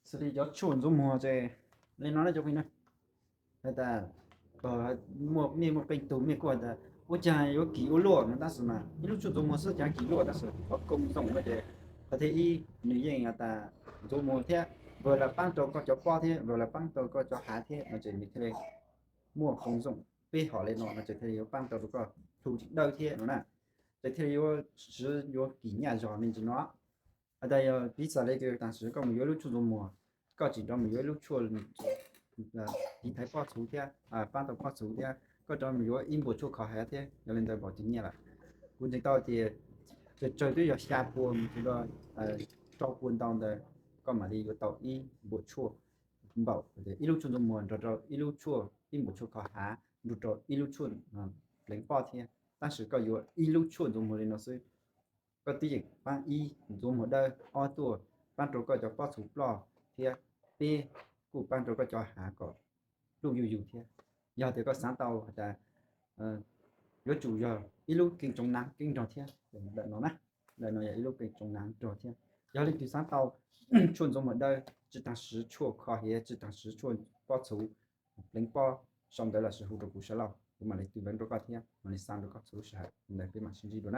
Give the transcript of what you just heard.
Xws li cov tshuaj ntxuav muag ces li no na cov phooj ywg na, has tas muaj, mej muaj qee tug mej kuj has tas ua caag yuav kim ua luaj no, tab sis mas ib lub tshuaj ntxuav muag xwb caag kim luaj, tab sis qhov koo zoo no ces qhov thib ib nws yeej has tas ntxuav muag thiab vwm las paab rau koj cov pob thiab vwm las paab rau koj cov hav thiab no ces nws thiaj li muaj koo zoo. Peb hom li no no ces thiaj li yuav paab tau rau koj thu tsis dawb thiab no na, ces thiaj li yuav, yuav kim nyaj zog me ntsis no. Has tas yog piv xam le kws taam sim koj mus yuav ib lub tshuaj ntxuav muag, koj tseem rov mus yuav ib lub tshuaj tiv thaiv pob txhuv thiab paab tau pob txhuv thiab koj rov mus yuav ib npuas tshuaj kho hav thiab, yog li ntawd npaum twg nyiaj lawm. Kuv ntseeg tau tias tsawg tsawg twb yog xya pua mus rau rau pua ntau ntawd koj mam li yuav tau ib npuas tshuaj npaum, ib lub tshuaj ntxuav muag nrog rau ib lub tshuaj, ib npuas tshuaj kho hav nrog rau ib lub tshuaj pleev pob thiab. Tab sis koj yuav ib lub tshuaj ntxuav muag li no xwb, koj twb yeem paab ib ntxuav muag dawb, ob tuaj paab rau koj cov pob txhuv ploj thiab peb kuj paab rau koj cov hav kom pluj yuj yug thiab. Yog tias koj xaav tau has tas yuav tsum yog ib lub kee tsoo naav keeb nrog thiab lawm no na, lawm no yog ib lub kee tsoo naav nrog thiab. Yog leej twg xaav tau tshuaj ntxuav muag dawb tsi taag siv tshuaj kho hav, tsi taag siv tshuaj pob txhuv pleev pob, sau ntawv los sis hu rau kuv sawv lauj, kuv mam li tw veev rau koj thiab mam li xa rau koj txhua lub sij hawm. Ntawd peb mam sib ntsib dua na.